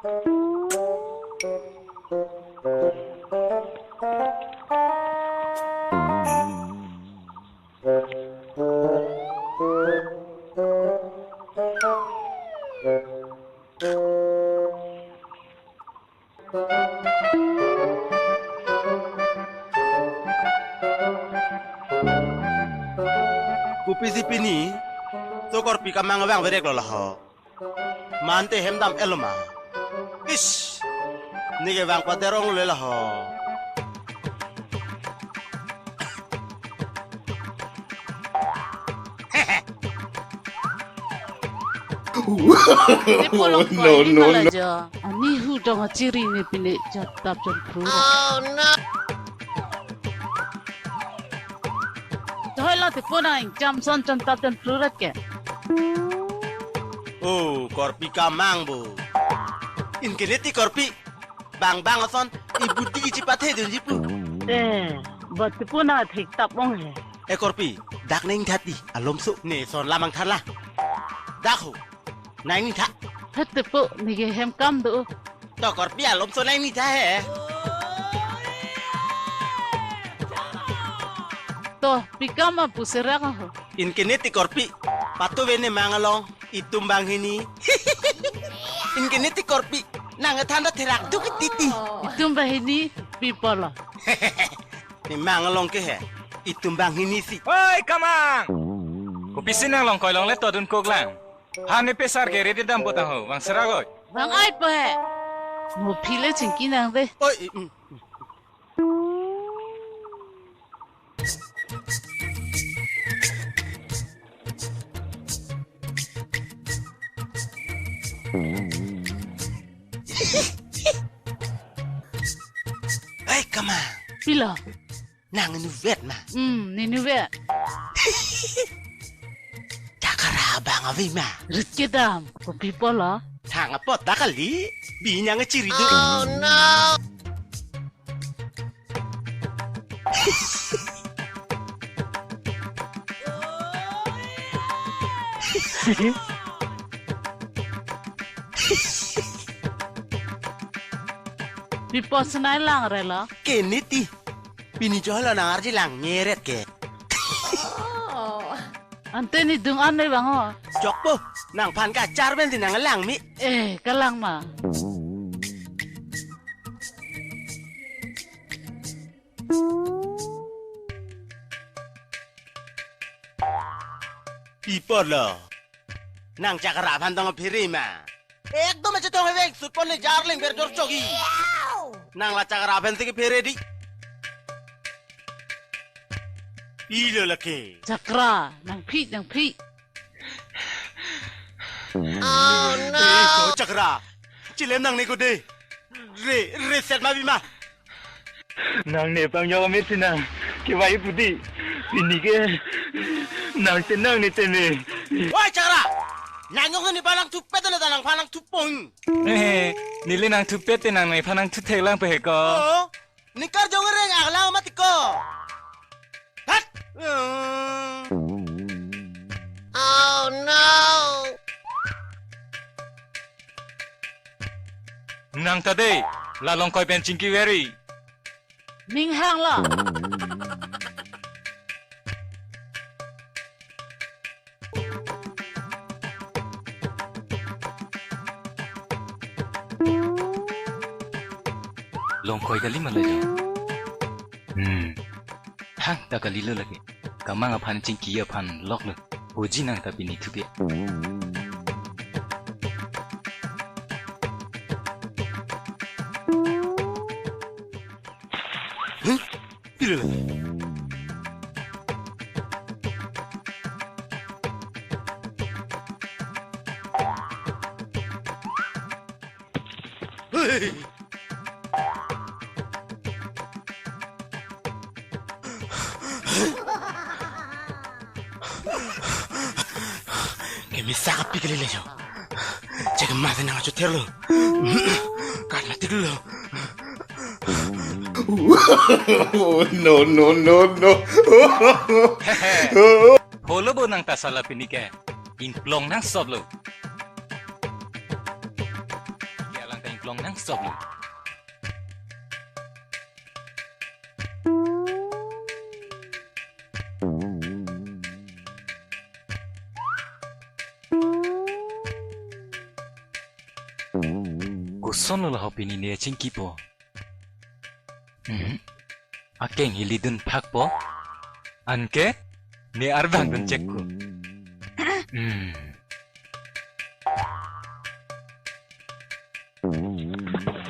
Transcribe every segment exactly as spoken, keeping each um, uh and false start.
Kopisi pini, to korpi kamang vangverek lo laho. Mante hem dam-et lo ma. Ish, neke vangpaderong le laho. Ipolong no, no, no. Ani hu dong achiri ne pine chot tap chot phru. Thoi lo te pona ing cham son chon tap chon phru rat ke. Oh, korpi kamang bo. Inke ne ti korpi. Bang bang ason, ibudi kichi pathe dun jipu. Eh, bat te pona thik tap ong he. Eh korpi, dak neng thati, alomso. Ne son lamang tharla. Dak ho. Nang ni tha. Hete po, neke hem kam do. To korpi alomso nang ni tha he. To, pikam apu serak ho. Inke ne ti korpi. Patu vene mang along. Itum banghini. Inke ne ti korpi. Nang than ta therak duk titi. Itum banghini pi apotlo. Ne mang along ke he. Itum banghini si. Oi, kamang! Kopisi nang longkoi longle to dun kok lang. Ha ne pesar ke ready dam potang ho, vang serak oi. Vang ai po he. Mo phi le chingki nang de. Oi, i, mm. Hei, kamang. Pilo. Nang nuvet ma? Hmm, ne nuvet. Chakra bang ave ma? Rit kedam, kopi apotlo? Thang apot ta kali, bi nang chiri do. Oh no! Pi apot sinai lang re lo? Ke ne ti. Pini cholo nang arji lang meret ke. Oh. Ante ne dung an le bang ho. Jokpo, nangphan kachar pen si nang lang mi. Eh, kalang ma. Pi apotlo. Nang chakra aphan tong phere ma. Ekdom achetong hevek sut pon le jar leng ber jor chogi. Nang la chakra aphan si kephere di. Pilo lake. Chakra, nang phi, nang phi. Oh no. Eh, ko chakra. Chilem nang ne ko de. Re, reset ma bi ma. Nang ne pangjok amit si nang kevai pu di. Pini ke nang te nang ne teme. Oi chakra! Nang yong ne palang thupe te na ta nangphan nang thupong. Eh, neli nang thupe te nang nephan nang thuthek lang pe he ko. Oh, ne karjong reng aklang mati ko. Hat! Oh no! Nang ta de, la longkoi pen chingki veri. Ning hanglo. Longkoi kali ma le jo. Hmm. Hang ta kalilo lake. Kamang aphan chingki aphan loklo. Hoji nang ta pini thuke. Huh? Pilo lake. Hey! Kemesa kapi kali le jo. Chek masi nang achu therlo. Kat mati lo. No, no, no, no. Holo bo nang ta sala pini ke. Ingplong nang sop lo. Ke alang ta ing long nangsoplo. Kosonlo la ho pini ne chingkipo. Mhm. Akeng hilidun phakpo. Anke ne arbang dunchekpo. Hmm.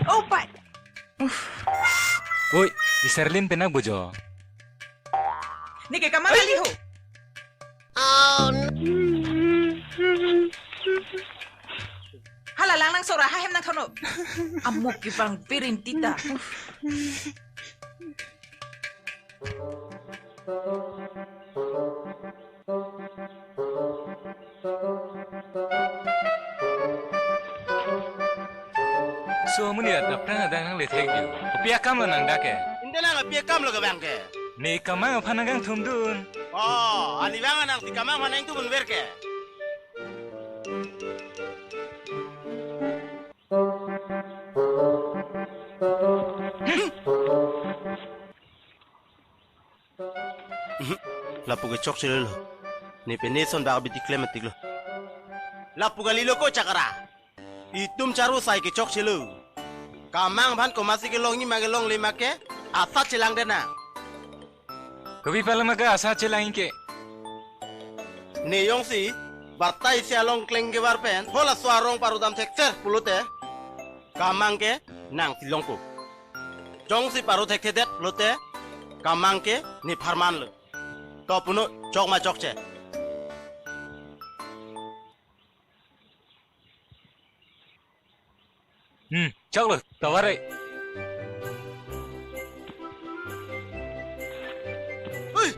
Oh, pai. Oi, di Serlin penak bojo. Neke kamang kali ho. Hala lang nangsora ha hem nangthono. Amok kipang pirin tita. So amonit ta aphrang adang nangle thekji. Kopi akamlo nang dak ke? Inte nang kopi akamlo ke bang ke? Ne kamang aphan nangkangthumdun. Oh, ani bang nangsi kamang aphan nangthumdun ver ke? Lapu ke chokchelo. Ne pine son bak abidi klem atiklo. Lapu kalilo ko chakra. Itum charu sai ke chokchelo. Kamang aphan komatsi kelongji ma kelongle ma ke asat chelang dena. Kopi apotlo ma ke asat chelang ke? Ne jongsi batai isi along kleng kevar pen halaso arong parudam thekser pulote kamang ke nangsi longpo. Jongsi paro thekthedet lote kamang ke ne pharman lo. To puno chok ma chokche. Hmm, choklo, tovar oi. Ui!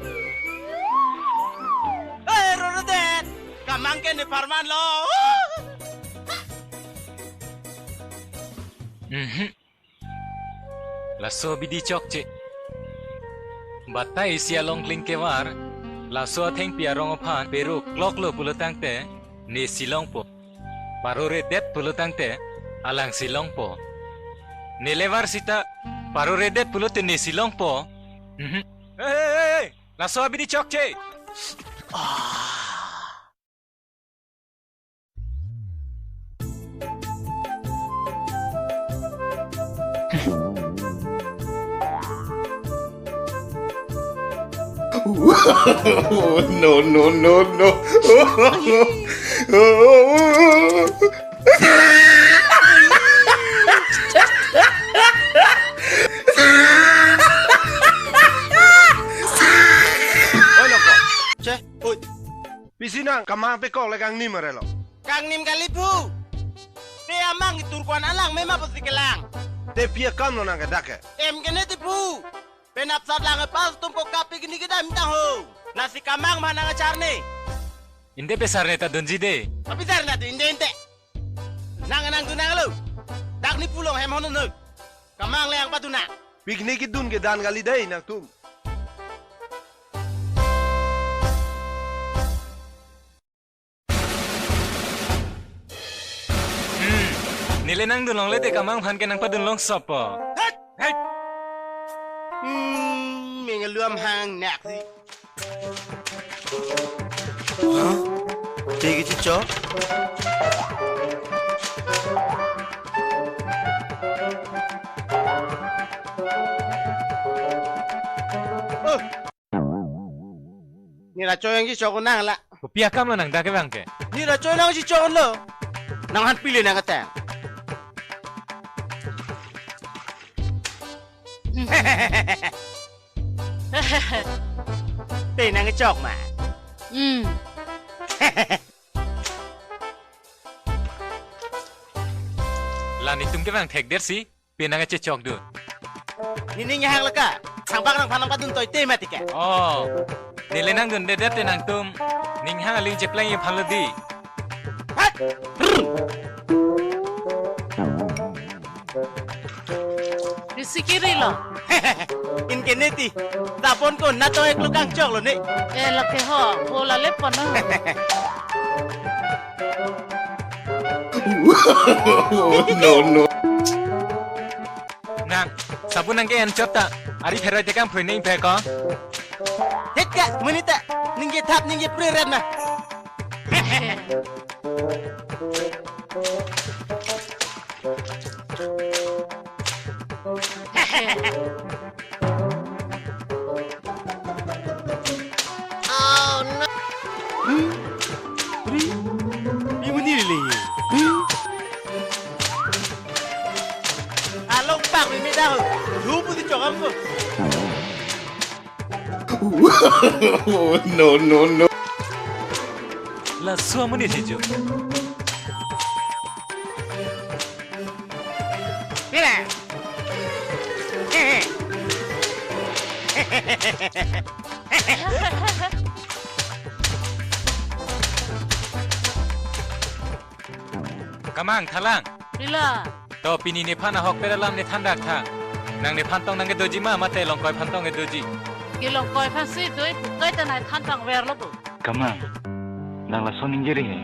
Eh, roro det. Kamang ke ne pharman lo. Mhm. Laso abidi chokche. Batai isi along kleng kevar, laso athengpi arong aphan pero kloklo pulo tangte, nesi longpo. Paroredet pulo tangte, alangsi longpo. Ne levar sita, paroredet pulote nesi longpo. Mhm. Hey, hey, hey, hey, laso abidi chokche. Ah. No, no, no, no. Oi, loko. Che, oi. Pisi nang kamang pekok le kangnim arelo. Kangnim kali pu. Pe amang itur ko-an alang mema pusi kelang. Te pi akamlo nang ke dak ke? Em ke ne ti pu. Penap sat lang pas tum ko kapi gini kedam tang ho. Lasi kamang ma nang achar ne. Inde pe sar ne ta dunji de. Tapi sar na tu inde inde. Nang nang tu nang lo. Dak ni pulo hem hono no. Kamang le ang patu na. Picnic kedun ke dan kali dei nangtum. Hmm. Neli nangdun longle te kamang aphan ke nangpadun longsoppo. Het! Het! Hmm, mengeluam hang nak si. Hah? Te ke chicho? Oh. Nira choyang chichok nang la. Kopi akamlo nang dak ke bang ke? Nira choyang chichok lo. Nang han pili nang kata. Te nang chok ma. Hmm. La netum ke bang thekder si. Pi nang chechok dun. Nening hang laka. Sangbak nangphan nangpadun toite mati ke. Oh. Neli nangdundedet te nangtum. Ning hang aling chepleng iphan lo di. Hat! Risi kiri lo. Inke neti. Tapon ko nato ek lo kangchok lo ne. Eh, lake ho. Ho la lepon no. No, no. Tabu nangke-en chot ta. Ari pheroi tekang phrui neng phe ko. Het ka, monit ta. Ningje thap, ningje phure ret na. Ri, ri muni lele. Along pak mi medang. Lu puti chokam ko. No, no, no. Laso amonit si jo. Pila. Kamang, thanlang. Pila. To pini nephan ahokpet alam ne thandak tha. Nang nephan tong nangkedoji ma mate Longkoi phan tong kedoji? Ke Longkoi phan si do-ik pu kaita nai than pangverlo pu. Kamang, nang lason ningje ri he.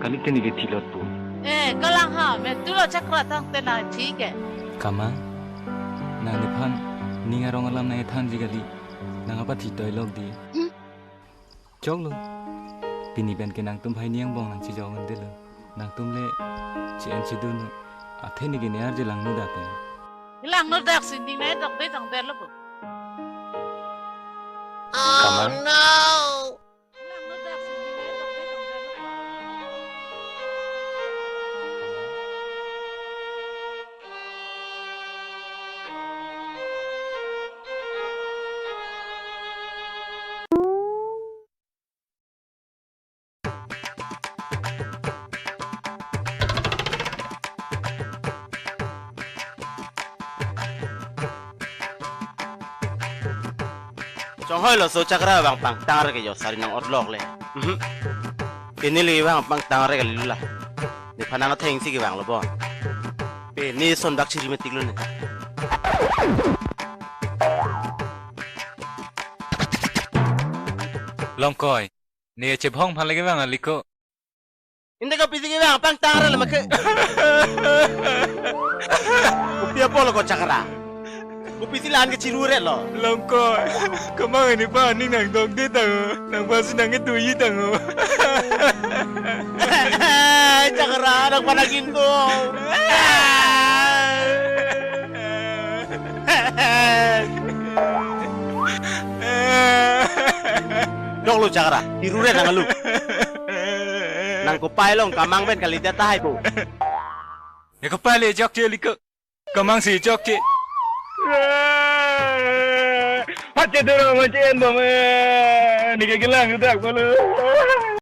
Kalite neke thilot pu. Eh, kalang ha, me tulo Chakra tangte nai thi ke. Kamang, nang nephan ning arong alam nangthanji kali. Nang apa thi toilok di. Hmm. Choklo. Pini pen ke nangtum phai ni angbong nangchijok un delo. Nangtum le che-en chedun. Athe neke ne arje langno dak ke. Langno dak si ning ne dok de tang delo bo. Kamang. Langno dak si ning ne dok de tang delo bo. Chonghoi lo so Chakra vang pangtang re ke jo sari nang orlok le. Mhm. Pini le vang pangtang re kali lula. Nephan nang atheng si kevang lo bon. Pini son bak chiri metik lo ne. Longkoi, ne chebhong phan lagi vang aliko. Inde kopi si kevang pangtang re le make. Kopi apot lo ko Chakra. Kopi si la-an ke chiru re lo. Longkoi. Kamang nephan ning nangdok de tang. Nangphan si nangkedoji tang. Chakra, nangphan nangkindo. Dok lo Chakra, chiru re nang alu. Nang kopai along Kamang pen kalite tahai po. Ya kopai le chokche liko. Kamang si chokche. Hache dorong hache en bom, eh, neke kelang dak bolo.